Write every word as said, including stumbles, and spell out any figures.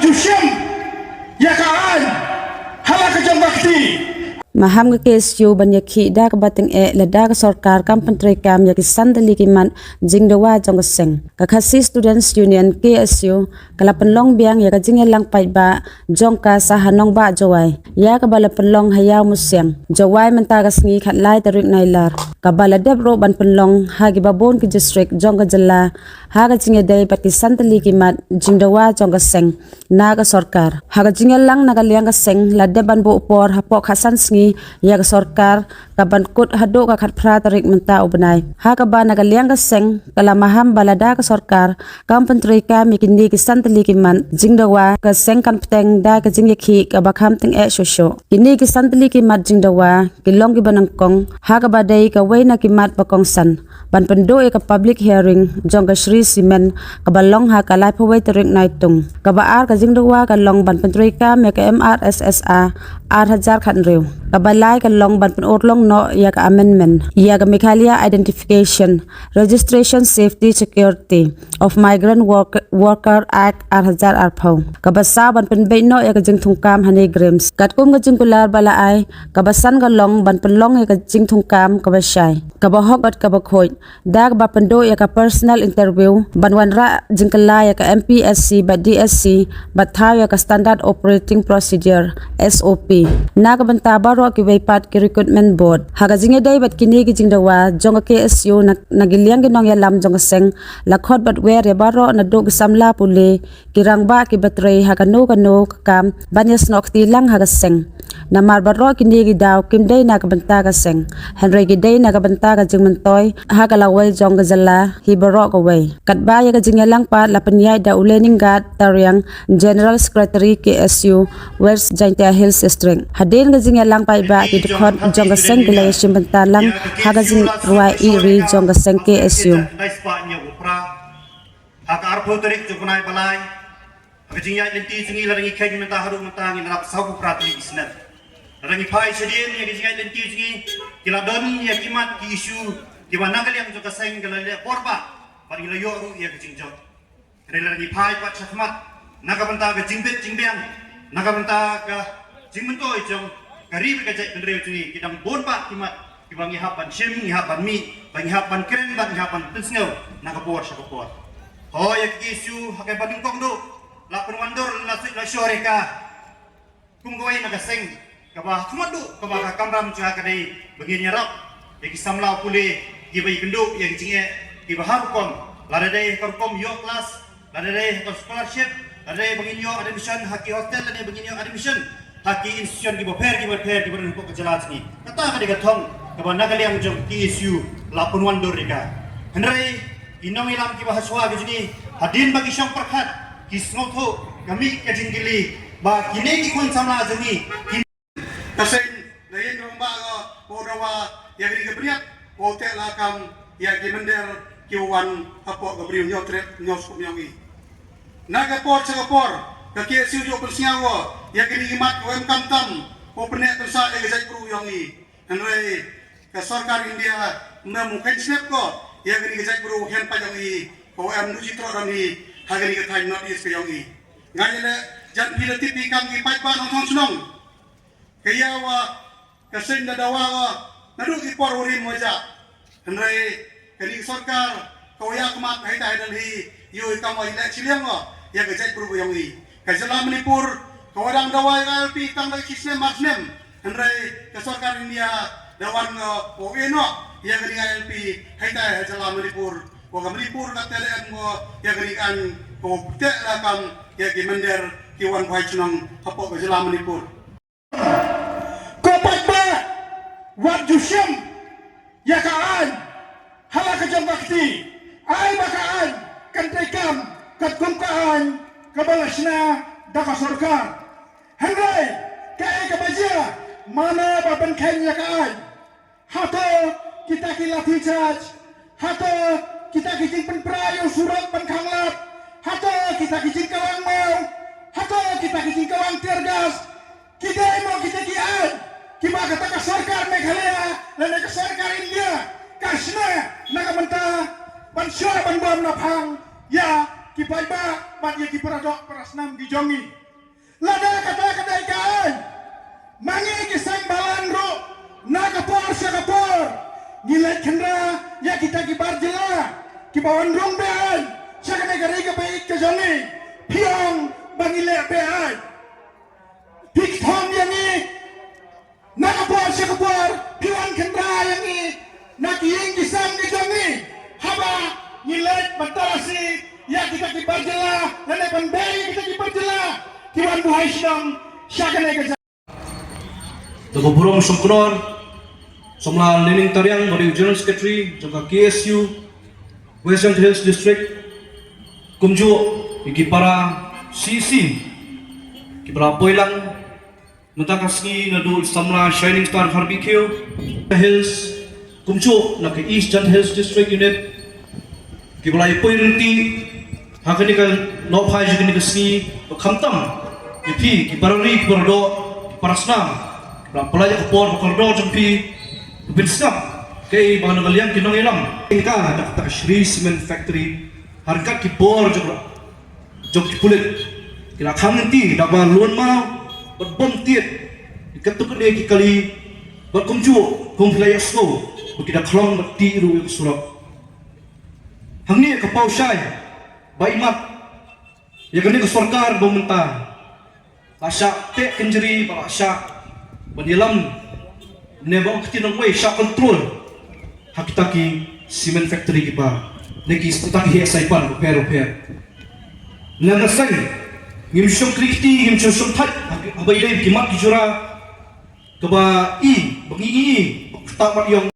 Ju shem ïa ka aiñ ha la ka jong ka kti. Maham ka K S U ban ïakhih da kaba tyngeh lada ka sorkar kam pyntreikam ïa ki san tylli ki mat jingdawa jong ka seng. Ka Khasi Students Union, K S U, ka la pynlong biang ïa ka jingïalang paidbah jong ka sha ha nongbah Jowai, ïa kaba la pynlong ha Ïawmusiang, Jowai, mynta ka sngi khatlai tarik Nailar, kaba la dep ruh ban pynlong ha kiba bun ki district jong ka jylla, ha ka jingïadei bad ki san tylli ki mat jingdawa jong ka seng na ka sorkar. Ha ka jingïalang na ka liang ka seng, la dep ban buh por hapoh khatsan sngi ïa ka sorkar, kaban kut haduh ka khatphra tarik mynta u bnai, ha kaba na ka liang ka seng ka la maham ba lada ka sorkar kam pyntreikam ïa kine ki san tylli ki mat jingdawa, ka seng kan bteng da ka jingïakhih kaba kham tyngeh shuh shuh. Kine ki san tylli ki mat jingdawa ki long kiba nyngkong, ha kaba dei kawei na ki mat ba kongsan ban pynduh ïa ka public hearing jong ka Shree Cement, kaba long ha ka laiphew wei tarik Naitung. Kaba ar ka jingdawa ka long ban pyntreikam ïa ka M R S S A ar hajar khathynriew. Kaba lai ka long ban pynurlong noh ïa ka amendment ïa ka Meghalaya Identification, Registration, Safety, Security of Migrant Work-, Worker Act ar hajar arphew. Kaba saw ban pynbeit noh ïa ka jingthungkam ha NEIGRIHMS. Katkum ka jingkular ba la ai, kaba san ka long ban pynlong ïa ka jingthungkam kaba shai, kaba hok bad kaba khuid, da kaba pynduh ïa ka personal interview, ban wanrah jingkylla ïa ka M P S C bad D S C, bad thaw ïa ka Standard Operating Procedure, S O P, na ka bynta baroh kiwei pat ki recruitment board. Ha ka jingïadei bad kine ki jingdawa jong ka K S U, na, na ki liang ki nongïalam jong ka seng, la khot bad wer ïa baroh naduh ki samla pule, ki rangbah kiba trei ha kano kano ka kam ban ïasnoh kti lang ha ka seng. Namar baroh kine ki daw kim dei na ka bynta ka seng, hynrei ki dei na ka bynta ka jingmyntoi ha ka lawei jong ka jylla hi baroh kawei. Katba ïa ka jingïalang pat la pynïaid da u Leningard Tariang, General Secretary K S U West Jaintia Hills District. Hadien ka jingïalang paidbah, ki dkhot jong ka seng ki la ïashim bynta lang ha ka jingrwai ïehnoh jong ka seng K S U. Ha ka arphew tarik jong u bnai ba lai, ha ka jingïaid lynti jong ngi, lada ngi kheiñ mynta haduh mynta ngin ïarap sawphew phra tylli ki snem. Lada ngi phai shadien ïa ka jingïaid lynti jong ngi, ki la don ïa ki mat ki issue kiba na ka liang jong ka seng ka la leh bor bha, bad ngi la ïoh ruh ïa ka jingjop. Hynrei lada ngi phai pat shakhmat na ka bynta ka jingbit jingbiang, na ka bynta ka jingmyntoi jong ka ri bad ka jaitbynriew jong ngi, ki dang bun bha ki mat kiba ngi hap ban shim, ngi hap ban mih, ba ngi hap ban kren, ba ngi hap ban pynsngew na ka por sha ka por. Hooid, ïa ka issue ha kaba nyngkong duh la pynwandur la suit la shor ïa ka kum kawei na ka seng kaba ha khmat duh kaba ka kamram jong ka ka dei ba ngin ïarap ïa ki samla pule kiba ïakynduh ïa ki jingeh kiba ha rukom, lada dei ha ka rukom ïoh klas, lada dei ha ka scholarship, lada dei ba ngin ïoh admission ha ki hostel, lada dei ba ngin ïoh admission ha ki institution kiba pher kiba pher kiba don hapoh ka jylla jong ngi. Kata ka dei ka thong kaba na ka liang jong K S U la pynwandur ïa ka. Hynrei ki nongïalam kiba ha shuwa ka jong ngi, hadien ba ki shong pyrkhat, ki sngewthuh, ka mih ka jingkylli ba kine ki khun samla jong ngi, ki Ka seng la ïeng rangbah ka, ba u dawa ïa kane ka bniat, ba u teh lakam ïa ki mynder kiba wan hapoh ka briew Hynñiewtrep Hynñiewskup jong ngi. Na ka por sha ka por, ka K S U ju pynsngew ko ïa kine ki mat kiba em kam tam, ba u pynneh pynsah ïa ka jaitbru jong ngi. Hynrei ka sorkar India ym em u kheiñ snep ko ïa kane ka jaitbru hynpa jong ngi, ba u em duh shi troh ram hi ha kane ka thaiñ North East ka jong ngi. Nga ïaleh jan phi la tip hi kam ki paidbah nongshong shnong. Ka ïa wa ka seng da dawa wa naduh ki por wa rim wa jah. Hynrei kane ka sorkar ka wa ïa khmat ha ita ha Delhi, ïoh i kam wa i leh chiliang wa ïa ka jaitbru ka yong i. Ka jylla Manipur ka wa dang dawa ïa ka I L P tang da ki snem mar snem. Hynrei ka sorkar India da wan ka wa ïeh noh ïa kane ka I L P ha ita ha jylla Manipur. Wa ka Manipur ka teh leh em wa ïa kane ka aiñ ka wa teh la kam ïa ki mynder ki wan khwai chnong hapoh ka jylla Manipur. Ko paidbah, wat ju shem ïa ka aiñ ha la ka jong ka kti. Ai ba ka aiñ kan trei kam katkum ka aiñ kaba la shna da ka sorkar. Hynrei kaei kaba jia, mano ba pynkheiñ ïa ka aiñ? Hato kita ki lathi charge? Hato kita ki jingpynpra ïa u surok ban khanglad? Hato kita ki jingkawang maw? Hato kita ki jingkawang tear gas? Ki dei mo kita ki aiñ kiba kata ka sorkar Meghalaya lane ka sorkar India ka shna na ka bynta ban shuwa ban bom na phang ïa ki paidbah bad ïa ki paradoh parasnam ki jong ngi. Lada kata ka dei ka aiñ, ma ngi ki seng balang ruh, na ka por sha ka por ngi leit khynra ïa kita ki bar jylla kiba wan rung beaiñ sha kane ka ri kaba ïeit ka jong ngi. Phi ong ba ngi leh beaiñ, phi kthom ïa ngi. Na ka por sha ka por phi wan khynra ïa ngi na ki ïing ki sem ki jong ngi, haba ngi leit ban talasi ïa kita ki bar jylla lane ban beh ïa kita ki bar jylla ki wan buhai shnong sha kane ka jaka. Da ka burom shongknor, samla Lining Tariang, ba dei u General Secretary jong ka K S U West Jaintia Hills District, kumjuh ïa ki para C C kiba la poi lang mynta ka sngi, naduh samla Shining Star Kharbikhew Hills, kumjuh na ka East Jaintia Hills District Unit, kiba la ïa poi ryntih ha kane ka nohphai jong kane ka sngi, bad khamtam ïa phi ki para ri, ki para doh, ki para snam, kiba la pynlait ïa ka por bad ka kordor jong phi, ban pynsngap kaei ba na ka liang ki nongïalam. Ïa ka, da kata ka Shree Cement Factory, ha ryngkat ki bor jong jong ki pulit, ki la khang lynti da ba lun maw bad bom tied ïa katto katne ki kali, bad kumjuh kum phi la ïohsngew ba ki da khlong bad tih ruh ïa ka surok. Hangne ka paw shai ba imat ïa kane ka sorkar ba mynta la shah teh kynjri, ba la shah ban ïalam ne ba ong ktien nongwei, shah control ha kita ki cement factory kiba, ne kita ki heh saipan bapher bapher. Ngan da seng ngim shym kri kti, ngim shym shym thait haba ïadei ki mat ki jura kaba i ba ngi i ba kata mat ïong.